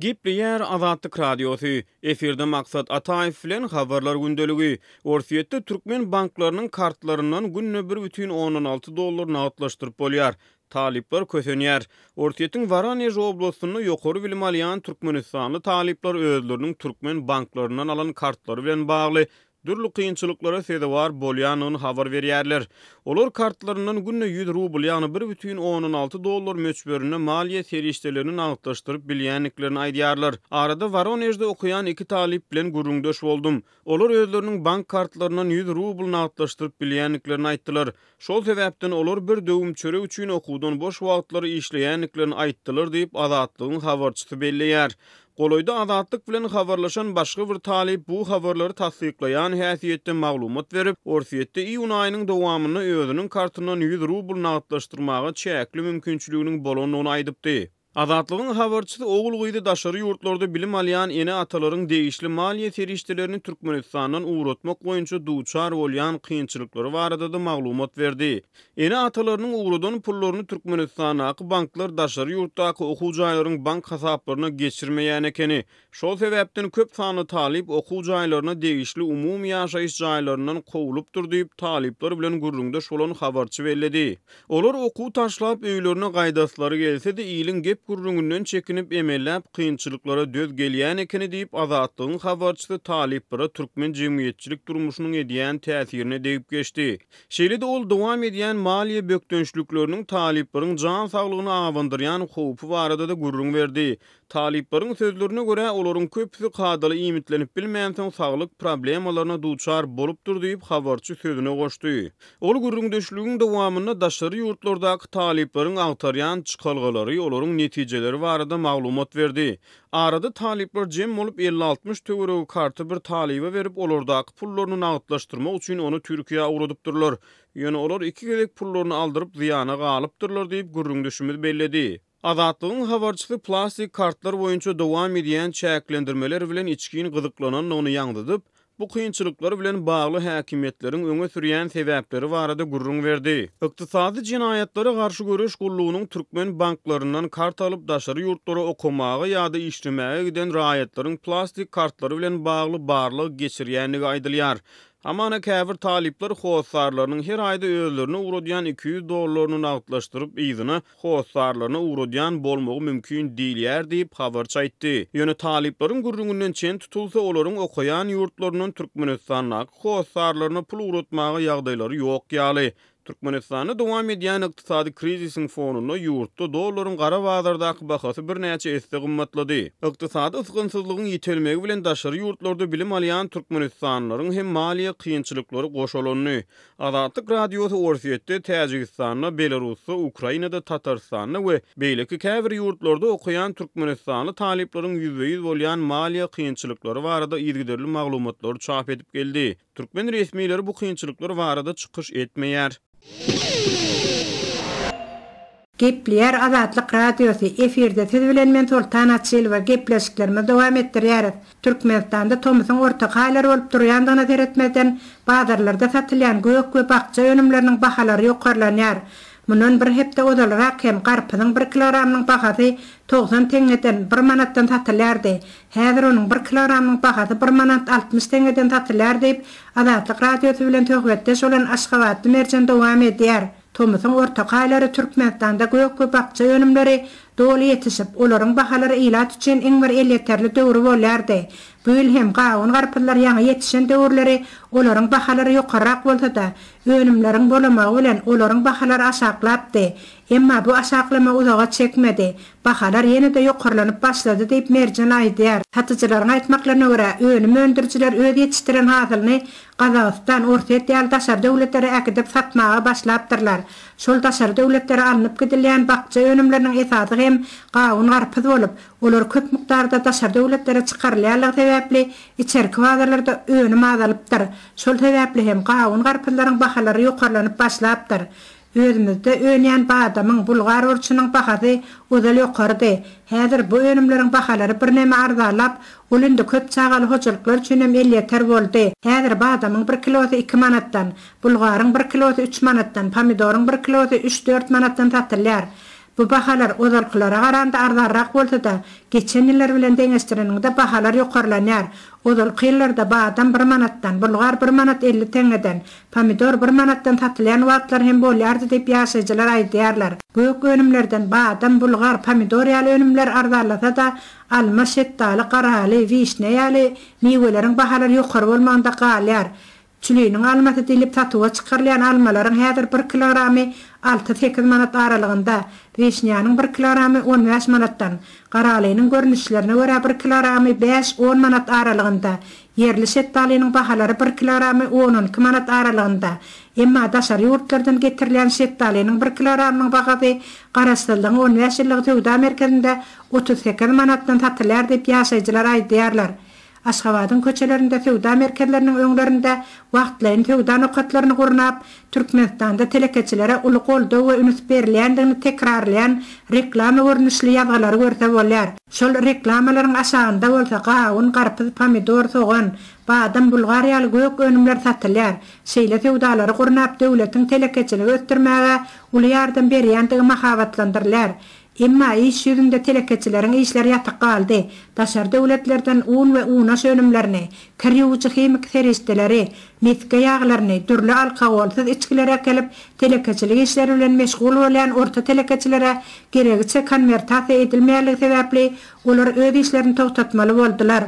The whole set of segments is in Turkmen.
Gepleýär Azatlyk Radiosy, Efirde Maksat Ataýew bilen Habarlar gündeligi. Orsýetde türkmen banklarynyň kartlaryndan günde bir bütin ondan alty dollar nagtlaşdyryp bolýar. Talyplar kösenýär. Orsýetiň Woronež oblastynda ýokary bilim alýan türkmenistanly talyplar özleriniň türkmen banklaryndan alan kartlary bilen bagly dürli kynçylyklara sezewar bolýandygyny habar berýärler. Olar kartlaryndan günde 100 rubl, ýagny bir bütin ondan alty dollar möçberinde maliýe serişdelerini nagtlaşdyryp bilýändiklerini aýdýarlar. Arada Woronežde okaýan iki talyp bilen gürrüňdeş boldum. Olar özleriniň bank kartlaryndan 100 rubl nagtlaşdyryp bilýändiklerini aýtdylar. Şol sebäpden olar bir döwüm çörek üçin okuwdan boş wagtlary işleýändiklerini aýtdylar diýip, Azatlygyň habarçysy belleýär. Golaýda Azatlyk bilen habarlaşan başga bir talyp bu habarlary tassyklaýan häsiýetde maglumat berip, Orsýetde iýun aýynyň dowamynda özüniň kartyndan 100 rubl nagtlaşdyrmaga çäkli mümkinçiliginiň bolandygyny aýdypdy. Azatlygyň habarçysy ogul-gyzy daşary ýurtlarda bilim alýan ene-atalaryň degişli maliýe serişdelerini Türkmenistandan ugratmak boýunça duçar bolýan kynçylyklary barada-da maglumat berdi. Ene-atalarynyň ugradan pullaryny Türkmenistandaky banklar daşary ýurtdaky okuw jaýlaryň bank hasaplaryna geçirmeýän ekeni. Şol sebäpden köp sanly talyp okuw jaýlaryna degişli umumy ýaşaýyş jaýlaryndan kowlupdyr diýip, talyplar bilen gürrüňdeş bolan habarçy belledi. Olar okuw taşlap öýlerine gaýdaslary gelse-de, iliň gep-gürrüňinden çekinip, emelläp kynçylyklara döz gelýän ekeni diýip, Azatlygyň habarçysy talyplara türkmen jemgyýetçilik durmuşynyň edýän täsirine degip geçdi. Şeýle-de ol dowam edýän maliýe bökdençlikleriniň talyplaryň jan saglygyna abandyrýan howpy barada-da gürrüň berdi. Talyplaryň sözlerine görä, olaryň köpüsi kadaly iýmitlenip bilmänsoň saglyk problemalaryna duçar bolupdyr diýip, habarçy sözüne goşdy. Ol gürrüňdeşligiň dowamynda daşary ýurtlardaky talyplaryň agtarýan çykalgalary, olaryň netijeleri barada maglumat berdi. Arada talyplar jem bolup 50-60 töweregi karty bir talyba berip, olardaky pullaryny nagtlaşdyrmak üçin ony Türkiýä ugradypdyrlar. Ýöne olar iki gezek pullaryny aldyryp zyýana galypdyrlar diýip, gürrüňdeşimiz belledi. Azatlygyň habarçysy plastik kartlar boýunça dowam edýän çäklendirmeler bilen içgin gyzyklanandygyny ýaňzydyp, bu kynçylyklar bilen bagly häkimiýetleriň öňe sürýän sebäpleri barada gürrüň berdi. Ykdysady jenaýatlara garşy göreş gullugynyň türkmen banklaryndan kart alyp daşary ýurtlara okamaga ýa-da işlemäge giden raýatlaryň plastik kartlary bilen bagly barlag geçirýändigi aýdylýar. Hamana käbir talyplar hossarlarynyň her aýda özlerine ugradýan 200 dollaryny nagtlaşdyryp yzyna hossarlaryna ugradýan bolmagy mümkin diýilýär diýip, habarçy aýtdy. Ýöne talyplaryň gürrüňinden çen tutulsa, olaryň okaýan ýurtlaryndan Türkmenistandaky hossarlaryna pul ugratmaga ýagdaýlary ýok ýaly. Türkmenistanda dowam edýän ykdysady krizisiň fonunda ýurtda dollaryň gara bazardaky bahasy birnäçe esse gymmatlady. Ykdysady ysgynsyzlygyň ýitelmegi bilen daşary ýurtlarda bilim alýan türkmenistanlylaryň hem maliýe kynçylyklary goşalandy. Azatlyk Radiosy Orsýetde, Täjigistanda, Belarusda, Ukrainada, Tatarystanda we beýleki käbir ýurtlarda okaýan türkmenistanly talyplaryň ýüzbe-ýüz bolýan maliýe kynçylyklary barada yzygiderli maglumatlary çap edip geldi. Türkmen resmileri bu kynçylyklar barada çykyş etmeýär. Gepleýär Azatlyk Radiosy, efirde siz bilen men Soltan Açylowa gepleşiklerimizi dowam etdirýäris. Türkmenistanda tomusyň ortaky aýlary bolup durýandygyna seretmezden, bazarlarda satylýan gök we bakja önümleriniň bahalary ýokarlanýar. Mundan bir hepde ozalrak hem garpyzyň bir kilogramynyň bahasy 90 teňňeden, bir manatdan satylýardy. Häzir onuň bir kilogramynyň bahasy bir manat 60 teňňeden satylýar diýip, Azatlyk Radiosy bilen söhbetdeş bolan aşgabatly Merjen dowam edýär. Tomusyň ortaky aýlary Türkmenistanda gök we bakja önümleri doly ýetişip, olaryň bahalary ilat üçin iň bir elýeterli döwri bolýardy. Bu ýyl hem gawun-garpyzlar ýaňy ýetişen döwürleri olaryň bahalary ýokarrak bolsa-da, önümleriň bolamagy bilen olaryň bahalary aşaklapdy. Emma bu aşaklama uzaga çekmedi. Bahalar ýene-de ýokarlanyp başlady diýip, Merjen aýdýar. Satyjylaryň aýtmaklaryna görä, önüm öndürijiler öz ýetişdiren hasylyny Gazagystan, Orsýet ýaly daşary döwletlere äkidip satmaga başlapdyrlar. Şol daşary döwletlere alnyp gidilýän bakja önümleriniň esasy hem gawun-garpyz bolup, olar köp mukdarda daşary döwletlere çykarylýanlygy sebäpli içerki bazarlarda önüm azalypdyr. Şol sebäpli hem gawun-garpyzlaryň bahalary ýokarlanyp başlapdyr. Özümizde önýän badamyň, bulgar burçunyň bahasy ozal ýokarydy. Häzir bu önümleriň bahalary birneme arzanlap, ol indi köp çagaly hojalyklar üçin hem elýeter boldy. Häzir badamyň bir kilosy iki manatdan, bulgaryň bir kilosy üç manatdan, pomidoryň bir kilosy üç-dört manatdan satylýar. Bu bahalar ozalkylara garanda arzanrak bolsa-da, geçen ýyllar bilen deňeşdireniňde bahalar ýokarlanýar. Ozalky ýyllarda badam bir manatdan, bulgar bir manat 50 teňňeden, pomidor bir manatdan satylýan wagtlary hem bolýardy diýip ýaşaýjylar aýdýarlar. Gök önümlerden badam, bulgar, pomidor ýaly önümler arzanlasa-da, alma, şetdaly, garaly, wişnýa ýaly miweleriň bahalary ýokary bolmagynda galýar. Çüliniň almasy diýlip satuwa çykarylýan almalaryň häzir bir kilogramy alty-sekiz manat aralygynda, wişnýanyň bir kilogramy on bäş manatdan, garalynyň görnüşlerine görä bir kilogramy bäş-on manat aralygynda, ýerli şetdalynyň bahalary bir kilogramy on-on iki manat aralygynda. Emma daşary ýurtlardan getirilýän şetdalynyň bir kilogramynyň bahasy Garaşsyzlygyň on bäş ýyllygy söwda merkezinde 38 manatdan satylýar diýip ýaşaýjylar aýdýarlar. Aşgabadyň köçelerinde söwda merkezleriniň öňlerinde wagtlaýyn söwda nokatlaryny gurnap, Türkmenistanda telekeçilere uly goldaw we üns berilýändigini tekrarlaýan reklama görnüşli ýazgylary görse bolýar. Şol reklamalaryň aşagynda bolsa gawun, garpyz, pomidor, sogan, badam, bulgar ýaly gök önümler satylýar. Şeýle söwdalary gurnap döwletiň telekeçiligi ösdürmäge uly ýardam berýändigi mahabatlandyrylýar. Emma iş ýüzünde telekeçileriň işleri ýatyk galdy. Daşary döwletlerden un we unaş önümlerini, kir ýuwujy himiki serişdeleri, mesge ýaglaryny, dürli alkogolsyz içgileri äkelip, telekeçilik işleri bilen meşgul bolýan orta telekeçilere geregiçe konwertasiýa edilmeýänligi sebäpli, olar öz işlerini togtatmaly boldular.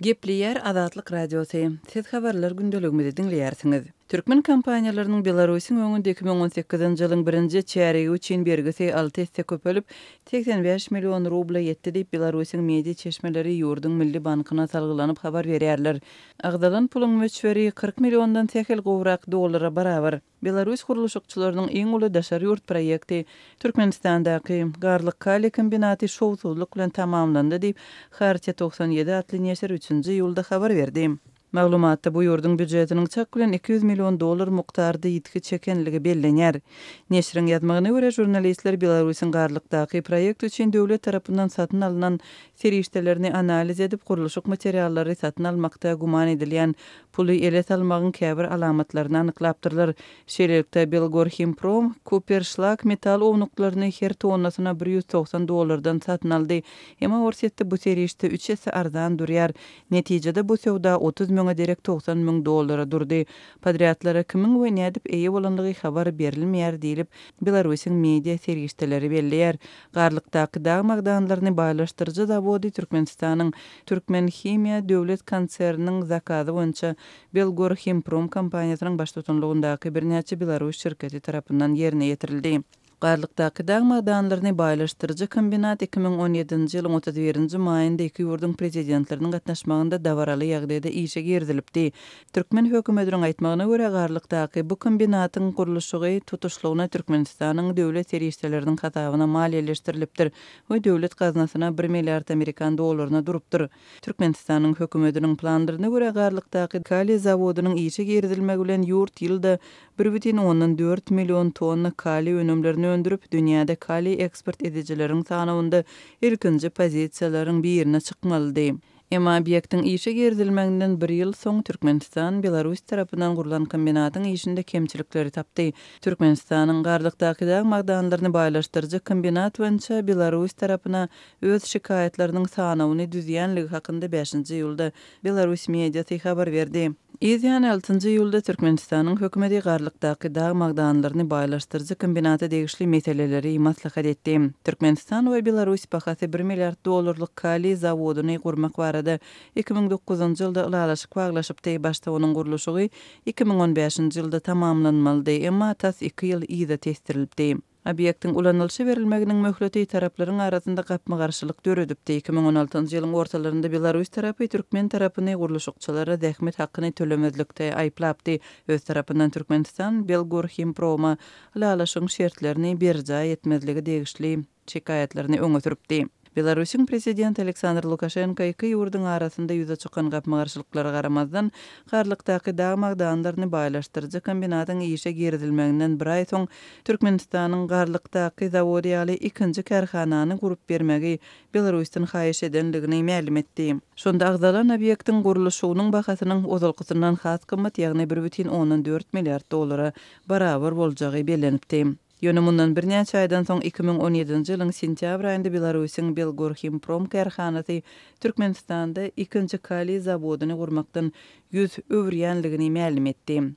Gepleýär Azatlyk Radiosy, Siz habarlar gündeligimizi diňleýärsiňiz. Türkmen kompaniýalarynyň Belarusyň öňünde 2018-nji ýylyň birinji çärýegi üçin bergisi alty esse köpelip, 85 million rubla ýetdi diýip, Belarusyň media çeşmeleri ýurduň Milli bankyna salgylanyp habar berýärler. Agzalan puluň möçberi 40 milliondan sähel gowrak dollara barabar. Belarus gurluşykçylarynyň iň uly daşary ýurt proýekti, Türkmenistandaky Garlyk kaliý kombinaty şowsuzlyk bilen tamamlandy diýip, Hartiýa 97 atly neşir üçünji iýulda habar berdi. Maglumatda bu ýurduň býujetiniň çak bilen 200 million dollar mukdarda ýitgi çekenligi bellenýär. Neşiriň ýazmagyna görä, žurnalistler Belarusyň Garlykdaky proýekt üçin döwlet tarapyndan satyn alnan serişdelerini analiz edip, gurluşyk materiallary satyn almakda güman edilýän Puly ele salmagyň käbir alamatlaryny anyklapdyrlar. Şeýlelikde, Belgorhimprom kuperşlak metal ownuklaryny her tonnasyna 190 dollardan satyn aldy. Emma Orsýetde bu serişde üç esse arzan durýar. Netijede bu söwda 30 müňe derek 90 müň dollara durdy. Podrýadlara kimiň we nädip eýe bolandygy habar berilmeýär diýlip, Belarusyň media serişdeleri belleýär. Garlykdaky dag magdanlaryny baýlaşdyryjy zawody Türkmenistanyň Türkmenhimiýa döwlet konserniniň zakazy boýunça Belgorhimprom kompaniýasynyň baştutanlygyndaky birnäçe belarus şirketi tarapyndan ýerine ýetirildi. Garlykdaky dag magdanlaryny baýlaşdyryjy kombinat 2017-nji ýylyň 31-nji maýynda iki ýurduň Prezidentleriniň gatnaşmagynda dabaraly ýagdaýda işe girizilipdi. Türkmen hökümetiniň aýtmagyna görä, Garlykdaky bu kombinatyň gurluşygy tutuşlygyna Türkmenistanyň döwlet serişdeleriniň hasabyna maliýeleşdirilipdir we döwlet gaznasyna bir milliard amerikan dollaryna durupdyr. Türkmenistanyň hökümetiniň planlaryna görä, Garlykdaky kaliý zawodynyň işe girizilmegi bilen ýurt ýylda 1,4 million tonna kaliý önümlerini öndürip, dünýäde kaliý eksport edijileriň sanawynda ilkinji pozisiýalaryň birine çykmalydy. Emma obýektiň işe girizilmeginden bir ýyl soň Türkmenistan Belarus tarapyndan gurlan kombinatyň işinde kemçilikleri tapdy. Türkmenistanyň Garlykdaky dag magdanlaryny baýlaşdyryjy kombinat boýunça Belarus tarapyna öz şikaýatlarynyň sanawyny düzýänligi hakynda bäşinji iýulda belarus mediasy habar berdi. Yz ýany altynjy iýulda Türkmenistanyň hökümeti Garlykdaky dag magdanlaryny baýlaşdyryjy kombinata degişli meseleleri maslahat etdi. Türkmenistan we Belarus bahasy bir milliard dollarlyk kaliý zawodyny gurmak barada 2009-njy ýylda ylalaşyk baglaşypdy, başda onuň gurluşygy 2015-nji ýylda tamamlanmalydy, emma tas iki ýyl yza tesdirilipdi. Obýektiň ulanylyşa berilmeginiň möhleti taraplaryň arasynda gapma-garşylyk döredipdi. 2016-njy ýylyň ortalarynda belarus tarapy türkmen tarapyny gurluşykçylara zähmet hakyny tölemezlikde aýyplapdy. Öz tarapyndan Türkmenistan Belgorhimproma ylalaşygyň şertlerini berjaý etmezlige degişli şikaýatlaryny öňe sürüpdi. Belarusyň Prezidenti Aleksandr Lukaşenko iki ýurduň arasynda ýüze çykan gapma-garşylyklara garamazdan, Garlykdaky dag magdanlaryny baýlaşdyryjy kombinatyň işe girizilmeginden bir aý soň Türkmenistanyň Garlykdaky zawody ýaly ikinji kärhanany gurup bermegi Belarusdan haýyş edendigini mälim etdi. Şonda agzalan obýektiň gurluşygynyň bahasynyň ozalkysyndan has gymmat, ýagny bir bütin ondan dört milliard dollara barabar boljagy bellenipdi. Ýöne mundan birnäçe aýdan soň, 2017-nji ýylyň sentýabr aýynda Belarusyň Belgorhimprom kärhanasy Türkmenistanda ikinji kaliý zawodyny gurmakdan ýüz öwürýänligini mälim etdi.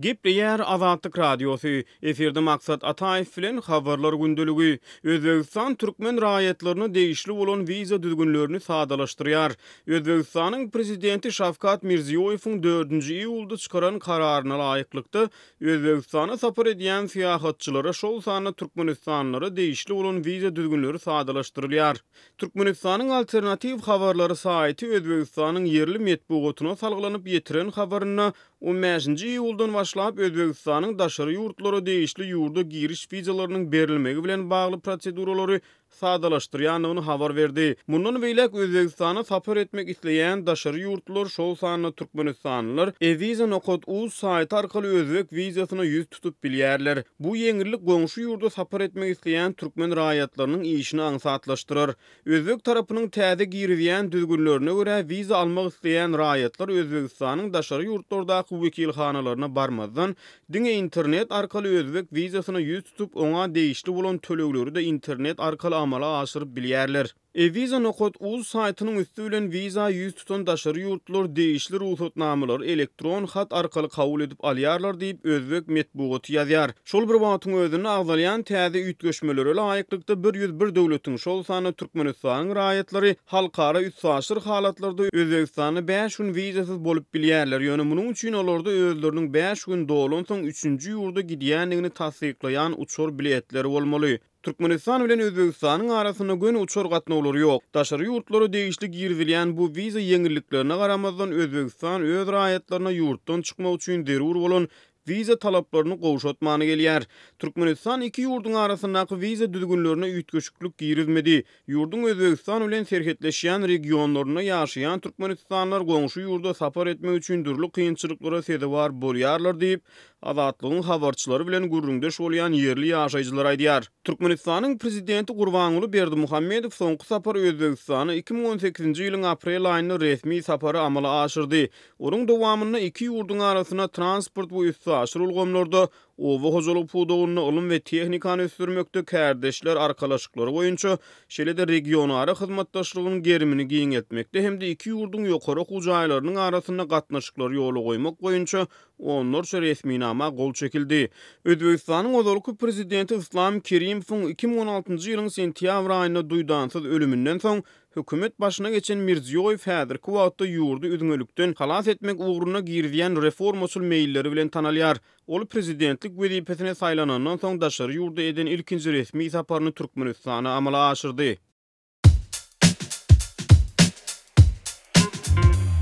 Gepleýär Azatlyk Radiosy, Efirde Maksat Ataýew bilen Habarlar gündeligi. Özbegistan türkmen raýatlaryna degişli bolan wiza düzgünlerini sadalaşdyrýar. Özbegistanyň Prezidenti Şawkat Mirziýoýewiň dördünji iýulda çykaran kararyna laýyklykda, Özbegistana sapar edýän syýahatçylara, şol sanda türkmenistanlylara degişli bolan wiza düzgünleri sadalaşdyrylýar. Türkmenistanyň Alternatiw habarlary saýty Özbegistanyň ýerli metbugatyna salgylanyp ýetiren habarynda, on bäşinji iýuldan başlap Özbegistanyň daşary ýurtlara degişli ýurda giriş wizalarynyň berilmegi bilen bagly proseduralary sadalaşdyrýandygyny habar berdi. Mundan beýläk Özbegistana sapar etmek isleýän daşary ýurtlular, şol sanda türkmenistanlylar e-viza nokat uz saýty arkaly özbek wizasyna ýüz tutup bilýärler. Bu ýeňillik goňşy ýurda sapar etmek isleýän türkmen raýatlarynyň işini aňsatlaşdyrar. Özbek tarapynyň täze girizýän düzgünlerine görä, wiza almak isleýän raýatlar Özbegistanyň daşary ýurtlardaky wekilhanalaryna barmazdan, diňe internet arkaly özbek wizasyna ýüz tutup, oňa degişli bolan tölegleri-de internet arkaly amala aşyryp bilýärler. E-Visa nokat uz saýtynyň üsti bilen wiza ýüz tutan daşary ýurtlular degişli rugsatnamalary elektron hat arkaly kabul edip alýarlar diýip, özbek metbugaty ýazýar. Şol bir wagtyň özünde agzalýan täze üýtgeşmelere laýyklykda 101 döwletiň, şol sanda Türkmenistanyň raýatlary halkara üstaşyr halatlarda Özbegistanda bäş gün wizasyz bolup bilýärler, ýöne munuň üçin olarda özleriniň bäş gün dolansoň üçünji ýurda gidýändigini tassyklaýan uçar biletleri bolmaly. Türkmenistan bilen Özbegistanyň arasynda göni uçar gatnawlary ýok. Daşary ýurtlara degişli girizilýän bu wiza ýeňilliklerine garamazdan, Özbegistan öz raýatlaryna ýurtdan çykmak üçin zerur bolan wiza talaplaryny gowşatmany gelýär. Türkmenistan iki ýurduň arasyndaky wiza düzgünlerine üýtgeşiklik girizmedi. Ýurduň Özbegistan bilen serhetleşýän regionlarynda ýaşaýan türkmenistanlylar goňşy ýurda sapar etmek üçin dürli kynçylyklara sezewar bolýarlar diýip, Azatlygyň habarçylary bilen gürrüňdeş bolýan ýerli ýaşaýjylar aýdýar. Türkmenistanyň prezidenti Gurbanguly Berdimuhamedow soňky sapar Özbegistana 2018-nji ýylyň aprel aýynda resmi sapary amala aşyrdy. Onuň dowamynda iki ýurduň arasynda transport we üstaşyr ulgamlarda, oba hojalyk pudagynda, ylym we tehnikany ösdürmekde kärdeşler arkalaşyklary boýunça, şeýle-de regionara hyzmatdaşlygyň gerimini giňeltmekde hem-de iki ýurduň ýokary okuw jaýlarynyň arasynda gatnaşyklary ýola goýmak boýunça onlarça resminama gol çekildi. Özbegistanyň ozalky prezidenti Yslam Kerimowyň 2016-njy ýylyň sentýabr aýynda duýdansyz ölüminden soň hökümet başyna geçen Mirziýoýew häzirki wagtda ýurdy üzňelikden halas etmek ugrunda girizýän reformaçyl meýilleri bilen tanalýar. Ol prezidentlik wezipesine saýlanandan soň daşary ýurda eden ilkinji resmi saparyny Türkmenistana amala aşyrdy.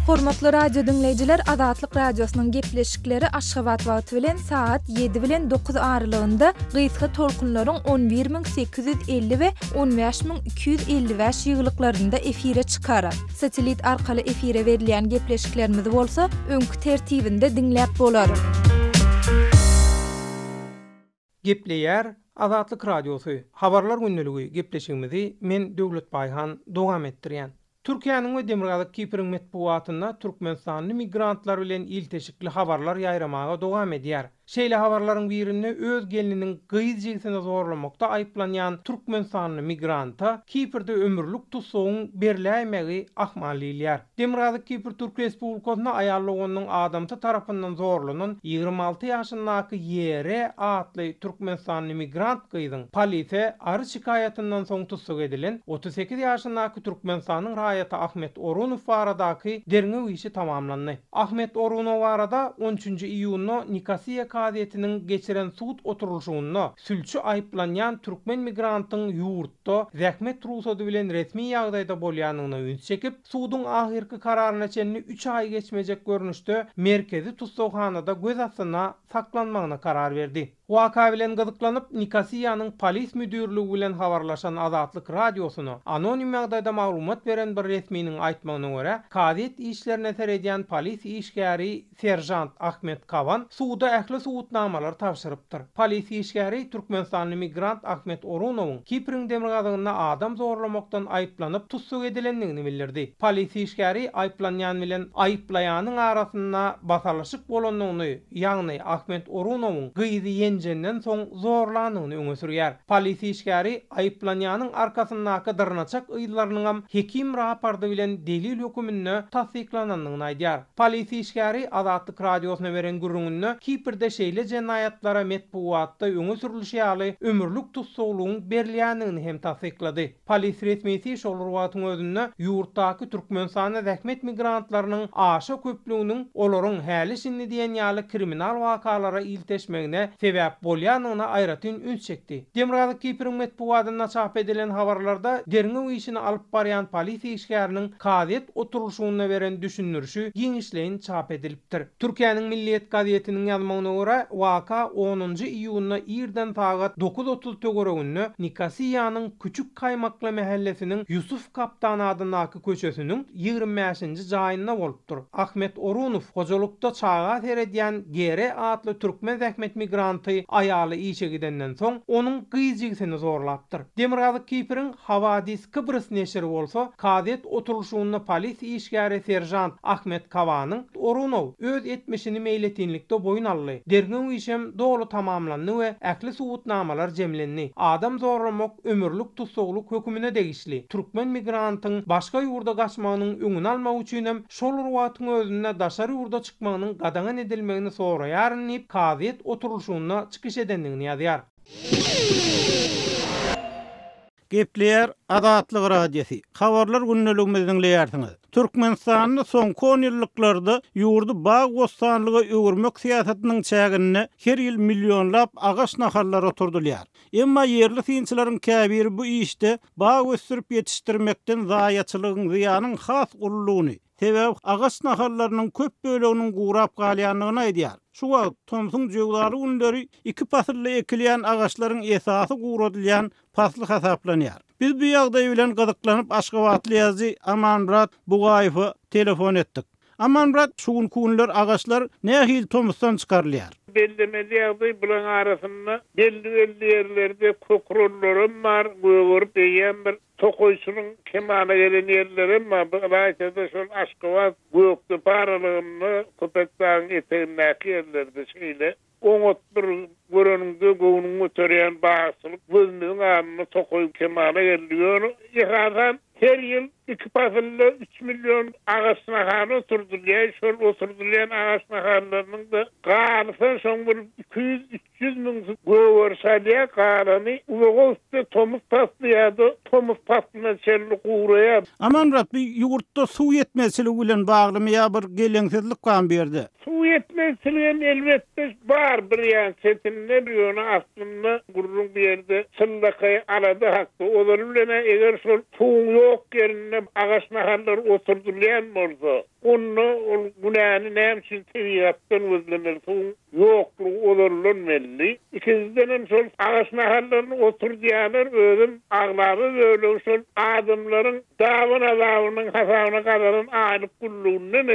Hormatly radio diňleýjiler Azatlyk Radiosynyň gepleşikleri Aşgabat wagty bilen sagat 7 bilen 9 aralygynda gysga tolkunlaryň 11850 we 15255 ýygylyklarynda efire çykar. Satellit arkaly efire berilýän gepleşiklerimizi bolsa öňki tertibinde diňläp bolar. Gepleýär Azatlyk Radiosy, Habarlar gündeligi gepleşigimizi men Döwlet Baýhan dowam etdirýän. Türkiýäniň we Demirgazyk Kipriň metbugatynda türkmenistanly migrantlar bilen ilteşikli habarlar ýaýramaga dowam edýär. Şeýle habarlaryň birinde öz gelniniň gyz jigisini zorlamakda aýyplanýan türkmenistanly migranta Kiprde ömürlik tussagyň berläýmegi ahmal diýilýär. Demirgazyk Kipr Türk Respublikasynda aýal doganynyň adamsy tarapyndan zorlanan 26 ýaşyndaky YR atly türkmenistanly migrant gyzyň polise arz şikaýatyndan soň tussag edilen 38 ýaşyndaky Türkmenistanyň raýaty Ahmet Orunow baradaky derňew işi tamamlandy. Ahmet Orunow barada on üçünji iýunda Nikosiýa kazyýetiniň geçiren sud oturylyşygynda sülçi aýyplanýan türkmen migrantyň ýurtda zähmet rugsady bilen resmi ýagdaýda bolýandygyna üns çekip, suduň ahyrky kararyna çenli üç aý geçmejek görnüşde merkezi tussaghanada göz astynda saklanmagyna karar berdi. Waka bilen gyzyklanyp, Nikosiýanyň polis müdirligi bilen habarlaşan Azatlyk Radiosyna anonim ýagdaýda maglumat beren bir resminiň aýtmagyna görä, kazyýet işlerine seredýän polis işgäri seržant Ahmet Kawan suda ähli subutnamalary tabşyrypdyr. Polis işgäri türkmenistanly migrant Ahmet Orunowyň Kipriň demirgazygynda adam zorlamakdan aýyplanyp tussag edilendigini bildirdi. Polis işgäri aýyplanýan bilen aýyplaýanyň arasynda basalyşyk bolandygyny, ýagny Ahmet Orunowyň gyzy ýenjenden soň zorlandygyny öňe sürýär. Polis işgäri aýyplanýanyň arkasyndaky dyrnaçak yzlarynyňam hekim rapordy bilen delil höküminde tassyklanandygyny aýdýar. Polis işgäri Azatlyk Radiosyna beren gürrüňinde Kiprde şeýle jenaýatlara metbugatda öňe sürlüşi ýaly ömürlik tussaglygyň berilýändigini hem tassyklady. Polis resmisi şol bir wagtyň özünde ýurtdaky Türkmenistanda zähmet migrantlarynyň aşa köplüginiň olaryň häli-şindi diýen ýaly kriminal wakalara ilteşmegine sebäp bolýandygyna aýratyn üns çekdi. Demirgazyk Kipriň metbugatynda çap edilen habarlarda derňew işini alyp barýan polis işgäriniň kazyýet oturylyşygynda beren düşündirişi giňişleýin çap edilipdir. Türkiýäniň Milliýet gazetiniň ýazmagyna görä, waka onunjy iýunda irden sagat 9.30 töwereginde Nikosiýanyň Küçük Kaýmakly mähellesiniň Ýusuf Kaptan adyndaky köçesiniň 25-nji jaýynda bolupdyr. Ahmet Orunow hojalykda çaga seredýän GR atly türkmen zähmet migranty aýaly işe gidenden soň, onuň gyz jigisini zorlapdyr. Demirgazyk Kipriň Havadis Kybrys neşiri bolsa, kazyýet oturylyşygynda polis işgäri seržant Ahmet Kawanyň, Orunow öz etmişini meýletinlikde boýun aldy. Derňew işem doly tamamlandy we ähli subutnamalar jemlendi. Adam zorlamak ömürlik tussaglyk hökümine degişli. Türkmen migrantyň başga ýurda gaçmagynyň öňüni almak üçinem şol bir wagtyň özünde daşary ýurda çykmagynyň gadagan edilmegini soraýaryn diýip, kazyýet oturylyşygynda çykyş edendigini ýazýar. Gepleýär Azatlyk Radiosy, Habarlar gündeligimizi diňleýärsiňiz. Türkmenistanda soňky onýyllyklarda ýurdy bag-bossanlyga öwürmek syýasatynyň çäginde her ýyl millionlap agaç nahallary oturdylýar. Emma ýerli synçylaryň käbiri bu işde bag ösdürip ýetişdirmekden zaýaçylygyň zyýanyň has uludygyny, Sebäbi agaç nahallarynyň köp böleginiň gurap galýandygyny aýdýar. Şu wagt, tomsuň jöwzaly günleri iki pasylda ekilýän agaçlaryň esasy guradylýan pasly hasaplanýar. Biz bu ýagdaý bilen gyzyklanyp aşgabatly ýazyjy Amanmyrat Bugaýewe telefon etdik. Amanmyrat, şu günki günler agaçlar nähili tomusdan çykarylýar? Bellemeli ýagdaý, bularyň arasynda belli-belli ýerlerde kökrollaram bar, gögerip eýýäm bir Tokaýçylygyň kemala gelen ýerlerem bar. Bu ylaýta-da şol Aşgabat, Gökdepe aralygynda, Köpetdagyň etegindäki ýerlerde şeýle oňat bir göreniňde göwnüňi göterýän bagçylyk gözümiziň alnynda tokaý kemala geldi. Ýöne esasan her ýyl iki pasylda üç million agaç nahaly oturdylýar. Şol oturdylýan agaç nahallarynyň-da galsa şoň bir 200, 100 müňsi gögeriş alýar, galany uzaga gitse tomus pasly ýa-da tomus paslyna çenli guraýar. Amanmyrat, bu ýurtda suw ýetmezçiligi bilen baglymy ýa bir geleňsizlik barmy bu ýerde? Suw ýetmezçiligem elbetde bar bir ýan çetinde, ýöne aslynda gürrüň bu ýerde çynlakaý alada hakda. Ozaly bilen-ä eger şol suwuň ýok ýerinde agaç nahallary oturdylýan bolsa, onda ol günäni näme üçin tebigatdan gözlemeli, suwuň ýoklugy ozaldan belli. Ikinjidenem şol agaç nahallaryny oturdýarlar, özem aglaba bölegi şol adamlaryň daban azabynyň hasabyna gazanan aýlyk günlüginden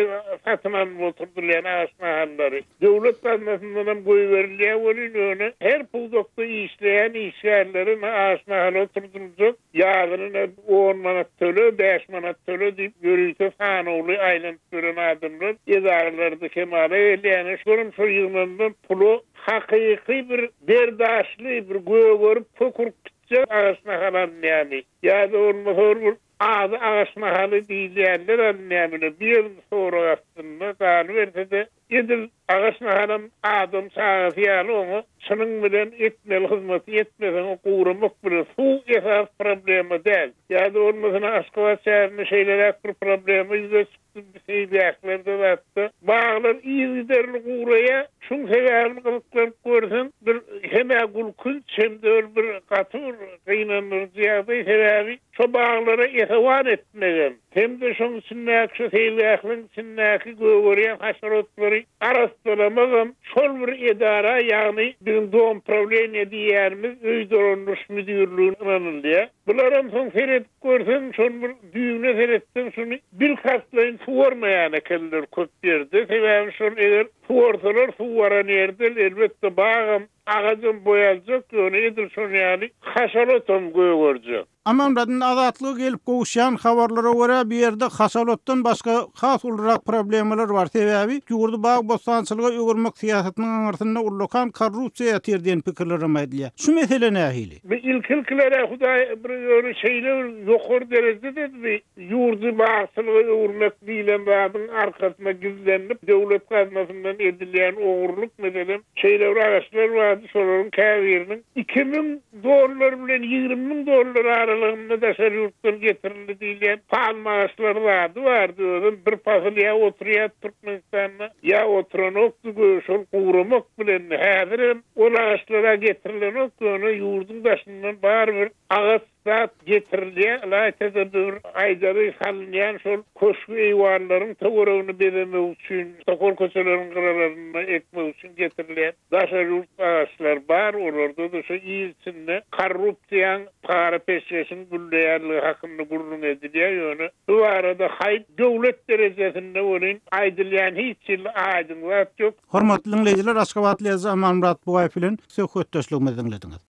satyn alnyp oturdylýan agaç nahallary. Döwlet gaznasyndanam goýberilýär welin, ýöne her pudakda işleýän işgärlere agaç nahaly oturdyljak. Ýazyny ine on manat töle, bäş manat töle diýip ýörite sanawly aýlanyp ýören adamlar edaralarda kemala gelýär. Şolam şol ýygnanylan pula hakyky bir berdaşly, bir gögerip, kök urup gitjek agaç nahaly alynýarmy? Ýa-da bolmasa bir ady agaç nahaly diýilýänler alynýarmy? Ine bu ýer sorag astynda galyberse-de, Edil agaç nahalam adam çagasy ýaly oňa çynyň bilen etmeli hyzmaty etmeseň guramak bilen suw esasy problema däl. Ýa-da bolmasa Aşgabat şäherinde şeýleräk bir problema ýüze çykdy seýilgählerde zatda baglar yzygiderli guraýar şuň sebäbini gyzyklanyp görseň bir hem-ä gülkünç hem-de bir gaty bir gynandyryjy ýagdaý sebäbi. Şo baglara esewan etmegem, hem-de şoň içindäki şu seýilgähliň içindäki gögerýän haşarotlary arassalamagam şol bir edara, ýagny biziň domprawleniýe diýýänimiz öý dolandyryş müdirligine ynanylýar. Bularam soň seredip görseň, şol bir düýbüne seretseň şuny bilkastlaýyn suwarmaýan ekenler köp ýerde. Sebäbi şol eger suwarsalar suw baran ýerde elbetde bagam Agajam boýaljak, ýöne edil şon ýaly haşal otam gögerjek. Amanmyrat, indi Azatlyga gelip gowuşýan habarlara görä, bu ýerde haşal otdan başga has ulurak problemalar bar. Sebäbi ýurdy bag-bossançylyga öwürmek syýasatynyň aňyrsynda ullakan korrupsiýa ýatyr diýen pikirlerem aýdylýar. Şu mesele nähili? Bu ilki-ilkiler-ä Hudaý bir ýöne şeýle bir ýokary derejede bi Ýurdy bagçylyga öwürmek diýlen zadyň arkasyna gizlenip, döwlet gaznasyndan edilýän ogurlyk, meselem, şeýle bir agaçlar bardy, şolaryň käbiriniň 2000 dollar bilen 20 müň dollar aralygynda daşary ýurtdan getirildi diýilýän palma agaçlary zady bardy, özem bir pasyl ýa oturýardy Türkmenistanda, ýa oturanokdy, göýä şol guramak bilendi. Häzirem ol agaçlar-a getirilenok, ýöne ýurduň daşyndan barybir agaç Zat getirilýär, ylaýta-da bir aýdary salynýan şol köşgi-eýwanlaryň töweregini bezemek üçin, tokar köçeleriň gyralarynda ekmek üçin getirilýän daşary ýurt agaçlar bar, olarda-da şu il içinde korrupsiýaň, para-peşgeşiň gülleýänligi hakynda gürrüň edilýär, ýöne bu barada haýp döwlet derejesinde welin aýdylýan hiç hili aýdyň zat ýok. Hormatly diňleýjiler, Aşgabatly ýazyjy Amanmyrat Bugaýew bilen söhbetdeşligimizi diňlediňiz.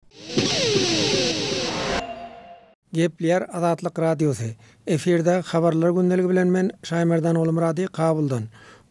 Gepleýär Azatlyk Radiosy. Efirde Habarlar gündeligi bilen men Şaýmerdan Ogulmyrady Kabuldan.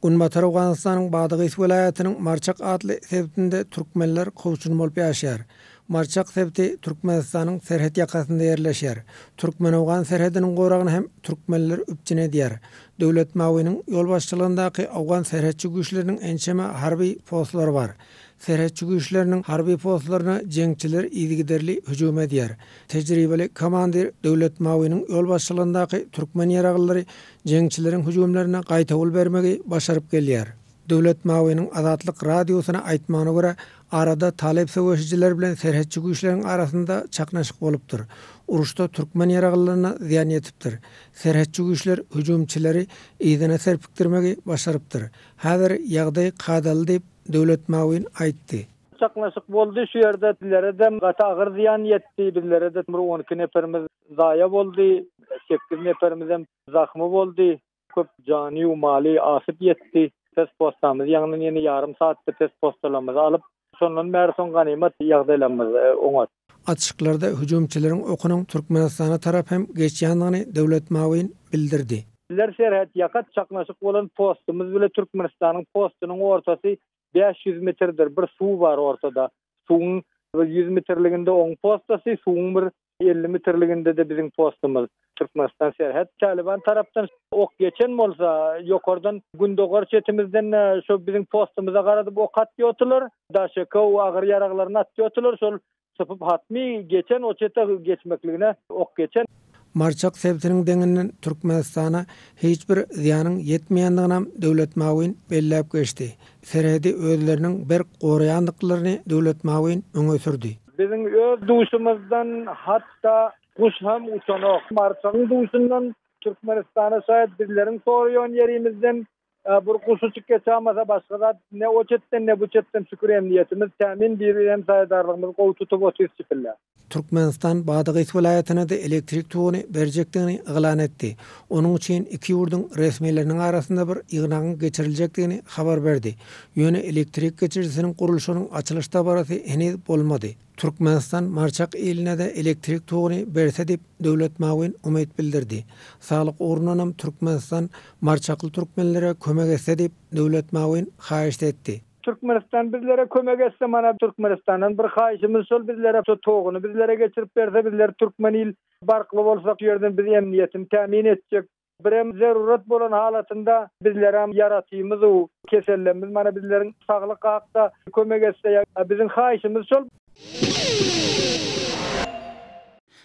Günbatar Owganystanyň Badagys welaýatynyň Marçak atly sebitinde türkmenler kowçum bolup ýaşaýar. Marçak sebiti Türkmenistanyň serhet ýakasynda ýerleşýär. Türkmen-owgan serhediniň goragyny hem türkmenler üpjün edýär. Döwlet Mawiniň ýolbaşçylygyndaky owgan serhetçi güýçleriniň ençeme harby postlary bar. Serhetçi güýçleriniň harby postlaryna jeňçiler yzygiderli hüjüm edýär. Tejribeli komandir Döwlet Mawiniň ýolbaşçylygyndaky türkmen ýaraglylary jeňçileriň hüjümlerine gaýtawul bermegi başaryp gelýär. Döwlet Mawiniň Azatlyk Radiosyna aýtmagyna görä, arada talyp söweşijiler bilen serhetçi güýçleriň arasynda çaknyşyk bolupdyr. Uruşda türkmen ýaralylaryna zyýan ýetipdir. Serhetçi güýçler hüjümçileri yzyna serpikdirmegi başarypdyr. Häzir ýagdaý kadaly diýip, Döwlet Mawin aýtdy. Çaknyşyk boldy şu ýerde bizlere-de gaty agyr zyýan ýetdi. Bizlere-de bir 12 neperimiz zaýa boldy, sekiz neperimizem zahymy boldy. Köp jany-ýu maly asyp ýetdi. Pes postamyzy ýaňdan ýene ýarym saatda pes postalarymyzy alyp, şondan bäri soň ganymat ýagdaýlarymyz oňat. Atyşyklarda hüjümçileriň okunyň Türkmenistana tarap hem geçýändigini Döwlet Mawin bildirdi. Bizler serhet ýaka çaknaşyk bolan postumyz bile Türkmenistanyň postunyň ortasy 500 metrdir, bir suw bar ortada. Suwuň bir 100 metrliginde oň postasy, suwuň bir 50 metrliginde-de biziň postumyz. Türkmenistan serhet Talyban tarapdan ok geçen bolsa, ýokardan gündogar çetimizden şo biziň postumyza garadyp ok atýotylar. Daşekow agyr ýaraglaryny atýotylar. Şol sypyp hatmy geçen o çete geçmekligine ok geçen. Marçak sebitiniň deňinden Türkmenistana hiç bir zyýanyň ýetmeýändiginem Döwlet Mawin belläp geçdi. Serhedi özleriniň berk goraýandyklaryny Döwlet Mawin öňe sürdi. Biziň öz duşumyzdan hatda guş hem uçanok. Marçagyň duşundan Türkmenistana şaýat bizleriň soraýan ýerimizden bir guş uçup geçamasa başga zat ne o çetden ne bu çetden şükür emniýetimiz tämin bir hem saýadarlygymyzy gowy tutup otyrys şükürler. Türkmenistan Badagys welaýatyna-da elektrik toguny berjekdigini yglan etdi. Onuň üçin iki ýurduň resmileriniň arasynda bir ýygnagyň geçiriljekdigini habar berdi. Ýöne elektrik geçirijisiniň gurluşygynyň açylyş dabarasy heniz bolmady. Türkmenistan Marçak iline-de elektrik toguny berse diýip, Döwlet Mawin umyt bildirdi. Saglyk ugrundanam Türkmenistan marçakly türkmenlere kömek etse diýip, Döwlet Mawin haýyşt etdi. Türkmenistan bizlere kömek etse mana Türkmenistandan bir haýyşymyz şol bizlere şo toguny bizlere geçirip berse bizler türkmen il barkly bolsak şu ýerden biz emniýetini tämin etjek birem zerurat bolan halatynda bizlerem ýaratymyz u kesellerimiz mana bizleriň saglyk hakda kömek etse ýa biziň haýyşymyz şol.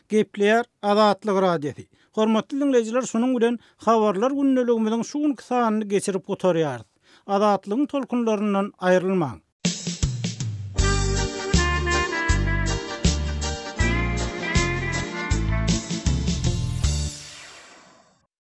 Gepleýär Azatlyk Radiosy. Hormatly diňleýjiler şunuň bilen Habarlar gündeligimiziň şu günki sanyny geçirip gutarýarys. Azatlygyň tolkunlaryndan aýrylmaň!